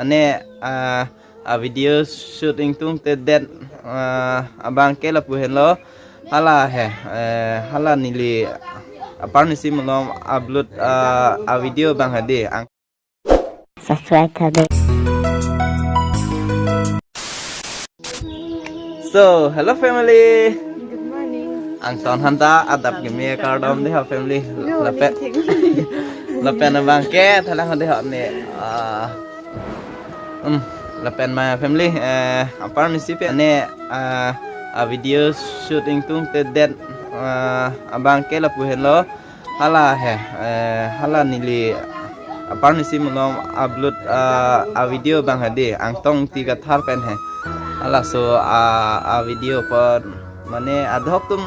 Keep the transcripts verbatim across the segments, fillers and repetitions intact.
Ane, ah, a video shoot ingtungte det, ah, abang ke lapu henlo. Hala he, eh, hala neli apar nisi malom upload, ah, a video abang hedi. Ang- Subscribe tha dei. So, hello family. Good morning. Angton aphan ta adap kimi kardom dei ha family. Good morning. Lapen, lapen abang ke thalang dei ha ne. Ah, hmm, lapen ma family, eh, apar nisi pen ne, ah, a video shoot ingtungte det, ah, abang ke lapu henlo. Hala he, eh, hala neli apar nisi malom upload, ah, a video abang hedi, Angtong Ingti Kathar pen he. Halaso, ah, a video apot mane adhok atum,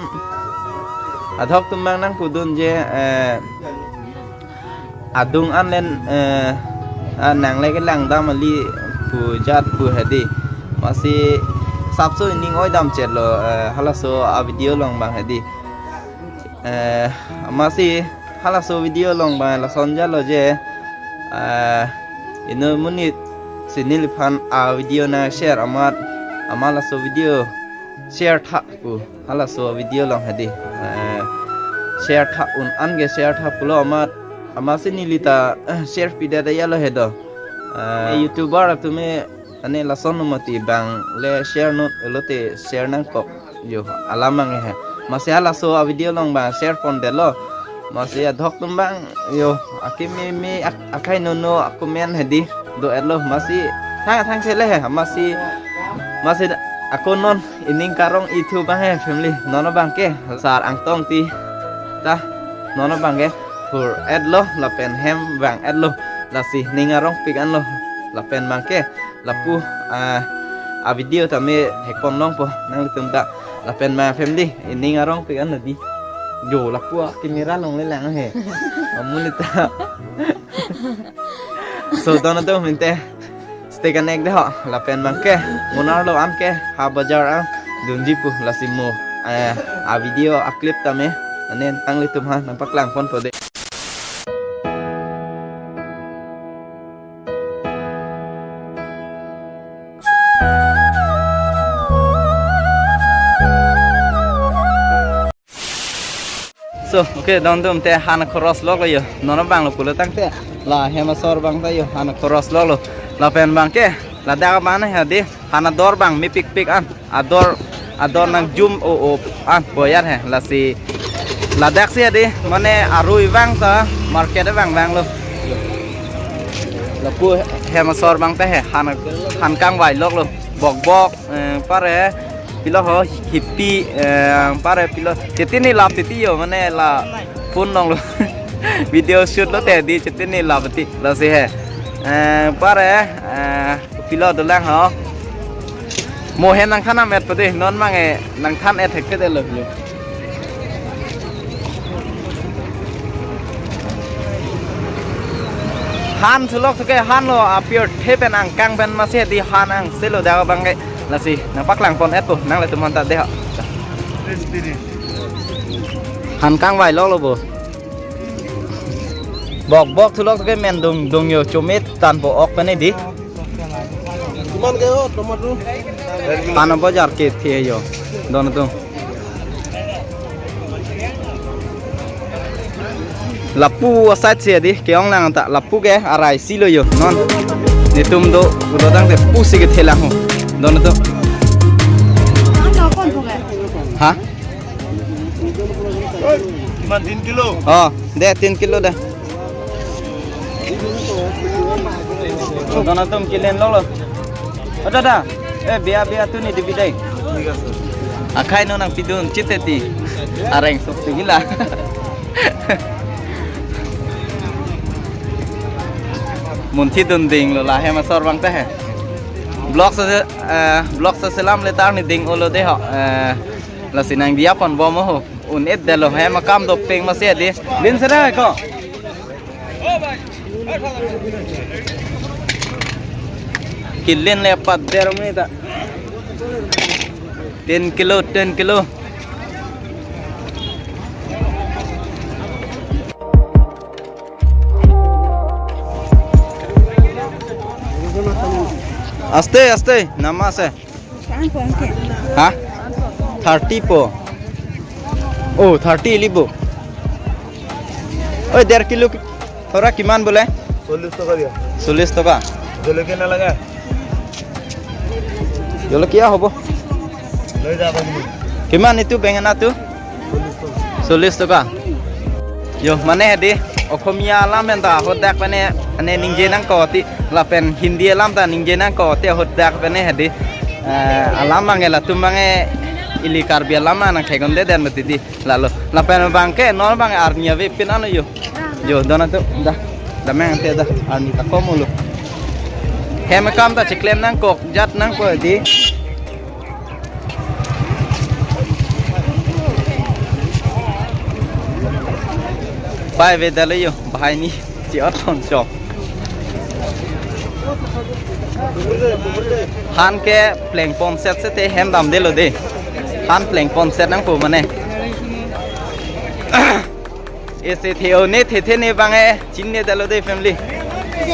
adhok atum abang nangpudun je, eh, adung an len, eh, ah, nang le kelang dam kali pu jat pu hedi. Amatsi sapso ining oi dam chetlo, eh, halaso a video along abang hedi. Eh, amatsi halaso video along abang lason jalo je, eh, inut monit si neliphan a video nang share amat, amat laso video share tha pu, halaso video along hedi. Eh, share tha un an ke share tha pulo amat, amatsi neli ta, eh, share pidet ajalo he do. Eh, YouTuber atum e ane lason numati abang le share non pulote share nangkok jo alam abang he. Amatsi halaso a video along abang share pondetlo. Amatsi adhok atum abang jo akimi mi ak-, akhai nono a comment hedi do-etlo. Amatsi thang thang chele he. Amatsi, amatsi ako non ining karong ithu abang he family. Non abang ke sar Angtong Ingti ta non abang ke thur-etlo lapen hem vang-etlo. Lasi ning arongpik anlo lapen abang ke lapu, ah, a video tame hekpon longpo nanglitum ta. Lapen ma family, ining arongpik an hedi. Jo lapu a camera along le lang he. Amonit ta. So, don atum minte stay connect dei ho. Lapen abang ke mo arlo an ke ha bajar an dunji pu, lasi mo, eh, a video a clip tame ane nanglitum aphan nangpaklang ponpo dei. So, okay, don atum te han cross loklo jo. Non abang lo pulo tangte la hem asor abang ta jo han cross loklo. Lapen abang ke ladak abang ne hedi han ador abang mepikpik an. Ador, ador nang jum o o an poyar he. Lasi ladak si hedi mane arui vang ta market vang vanglo. Lapu hem asor abang ta he han, han kangvai loklo. Bokbok, eh, pare pilo ho hipi, eh, pare pilo. Chitini lap titi jo mane la phone along lo. Video shoot lote di chitini lap titi. Lasi he. Eh, pare, eh, pilo dolang ho. Mo hem nangthan amet pade non abang e nangthan-et thekthedetlo. Han sulok suke han lo apir the pen angkang pen amatsi hedi han angse lo dak abang ke. Lasi nangpaklang pon-etpo nanglitum aphan ta dei ho. Han kangvai loklo bo. Bokbok sulok suke men dung dung jo chomit tanpo ok pen hedi. Kiman ke ho tomato? Ano bajar ke the jo. Don atum. Lapu aside si hedi ke-ong lang ta lapu ke arai si lo jo non. Netum do ulo tangte pusi kethe lang ho. Don atum. Ha? Kiman tin kilo? Oh, dei tin kilo dei. Don atum kilen lo lo. Oh, dada. Eh, biya biya tu ne dibi dei. Akhai non nangpidun chiteti. Areng sok tigila. Munthi dunding lo la hem asor abang ta he. Blog se, eh, blog se selam letar ne ding olo dei ho. Eh, lasi nangdiya ponbom ho. Un-edetlo hem akam doping amatsi hedi. Lin sera ko. Kilen le pat der mini ta. Tin kilo, tin kilo. Aste, aste, nama se. Ha? Thirty po. Oh, thirty libo. Oi, der kilo ki-, thora kiman bole? চল্লিশ টকা দিয়া। চল্লিশ টকা। জলকীয়া নালাগে? জলকীয়া হ'ব। লৈ যা বাবু। কিমান এইটো বেঙেনাটো? চল্লিশ টকা। চল্লিশ টকা। Yo, mane hedi, Okhomia alam pen ta ahut dak pen ne, ane ningje nangkok ti, lapen Hindi alam ta ningje nangkok ti ahut dak pen ne hedi, eh, alam abang ke latum abang ke ili Karbi alam nangkhek un-edet mati di, lalo. Lapen abang ke, non abang arni avepin ano yo. Yo, don atum, dah. Damnang ante dah, arni ta kom olo. Hem akam ta chiklem nangkok, jat nangkok di. Pai avedetlo yo, banghini, chi-ot lon chok. Han ke plengponset seta hem damdetlo de. Han plengponset nangpo mane. Ese the-o ne thethe ne abang eh, chinine detlo de family.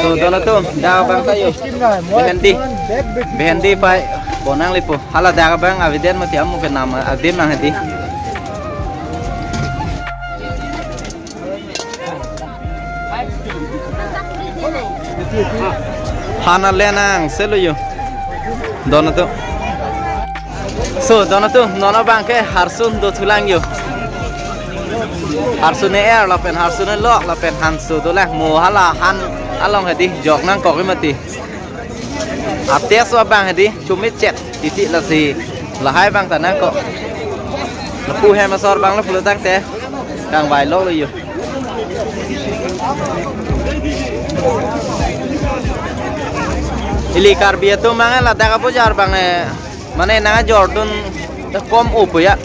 So, don atum, dak abang ta yo. Bhendi. Bhendi pai, bonang lipo. Hala dak abang avedet mati amu ke nama, adim nang hedi. Han ale nangselo yo. Don atum. So, don atum, non abang ke harsun dothulang yo. Harsun ne er, lapen harsun ne lok, lapen hanso dolang. Mo hala han along hedi, jok nangkok mati. Ates abang hedi, chumit chet, titi lasi, lahai abang ta nangkok. Lapu hem asor abang lo pulo tangte, kangvai loklo yo. Ili Karbi atum abang ladak abojar abang eh, mane nang ajordun kom upo ya.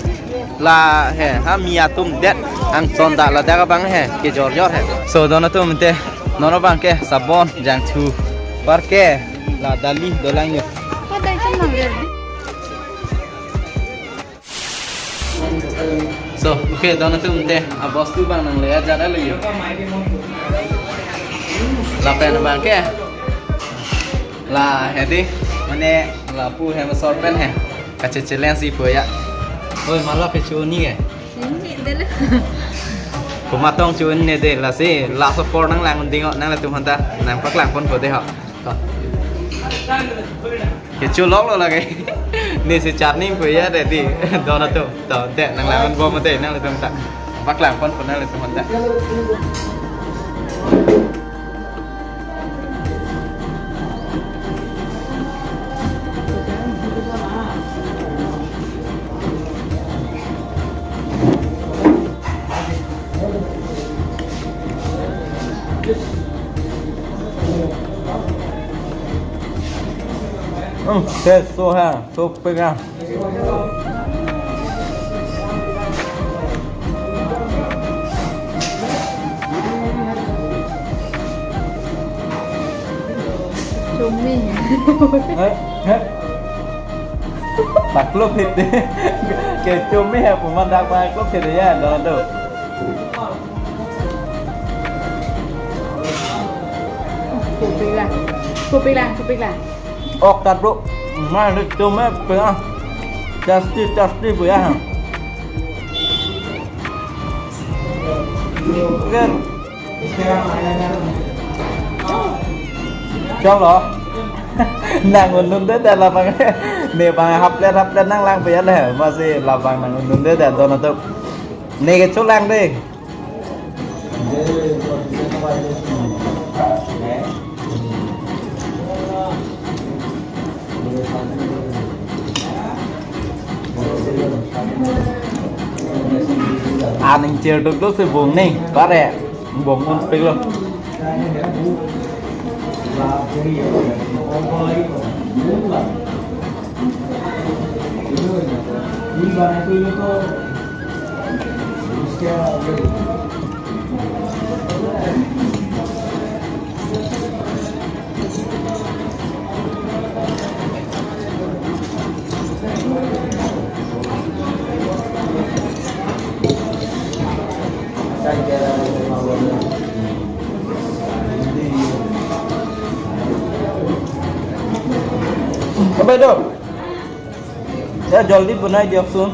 La he, ha mi atum det, angton ta ladak abang he, kejor jor he. So, don atum ante, non abang ke, sabon, jangthu, parke, la dali, dolang yo. So, okay, don atum ante, abostu abang nangle ajat alo yo. Lapen abang ke, la hedi, mane lapu hem asor pen he. Kache challenge ipo ya. Oi, mala pe chuni ke. Ini dele. Komat tong chuni de, lasi last apor nanglang ding ho, nanglitum aphanta nangpaklangponpo de ho. To. Kecho loklo lake. Ne si charning po ya de di. Don atum. To, de nanglangponbom de nanglitum ta. Paklangponpo nanglitum aphanta. Hmm, taste so ha, so pega. Chumi. Eh, eh. Paklo phit de. Ke chumi ha puman dak paklo phit ya, do do. Supik lang. Supik lang, supik lang. Ok tat bro. Mane chumi pe ah. Tasty, tasty po ya. Oke. Choklo. Nang un-un de ta labang. Ne abang haplet haplet nanglang pe ya le. Masi labang nang un-un de ta don atum. Ne kecholang de. Aning cher duk duk si bung ning, pare bung un pik lo. Abai do. Ya, jaldi banai dioksun.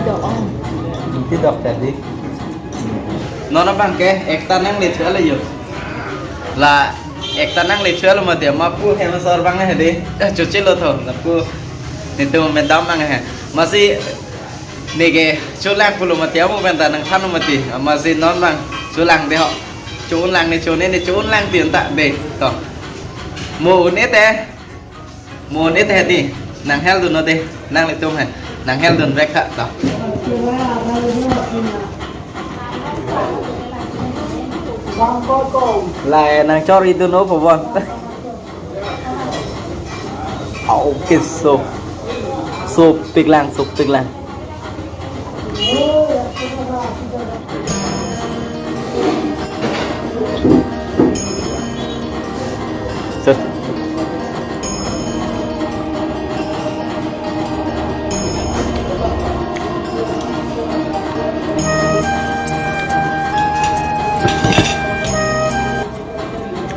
Dok ong. Iti dok tadi. Non abang ke ekta nangle chua le yo. La ekta nangle chua lo mati, ma pu hem asor abang he de. Eh, choche lo tho, lapu netum madam abang he. Masi neke cholang pulo mati, amu penta nangthan lo mati. Masi non abang cholang de ho. Cho-un lang ne, cho-un ne, cho-un lang ti unta de. To. Mo un-e te. Mo un-e te di. Nang hel dun non de. Nanglitum he. Nang hel dun vek ha to. Lai nang chor idun o pobon. Au, ke so. Sopik lang, sopik lang. Set.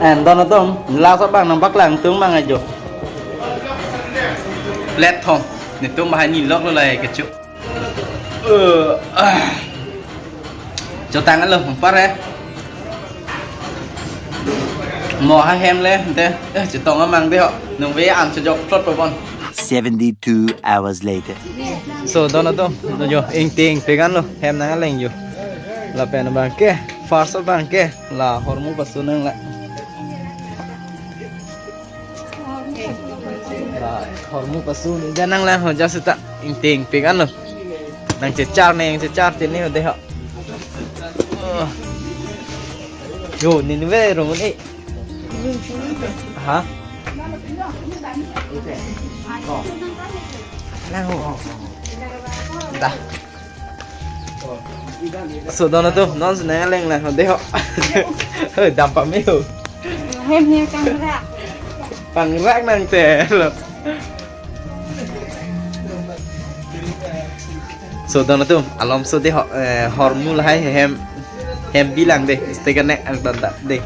And don atum, last abang nangpaklang tung mang ajo. Platform, netum bahai ni lok lo lai kecho. Eh, ah. Chotang alo, pare. Mo ha hem le, de, eh, chotong amang de ho. Nung ve am chojok plot pobon. Seventy-two hours later. So, don atum, jo, ingting pegan lo, hem nang aleng jo. Lapen abang ke, first abang ke, la hormu pasu nang la. La hormu pasu ni, dan nang lang ho, just ta, ingting pegan lo. Nang chechar ne, nang chechar chini ho de ho. Oh. Yo, ni ni ve ro ni. Ha? Lang ho. Da. So, don atum, non si nang aleng lang ho de ho. Hei, dam pame ho. Hem hem kangrak. Kangrak nang te lo. So, don atum, alom so de ho, eh, hormu lahai hem, hem bilang de, stay connect ang don ta de.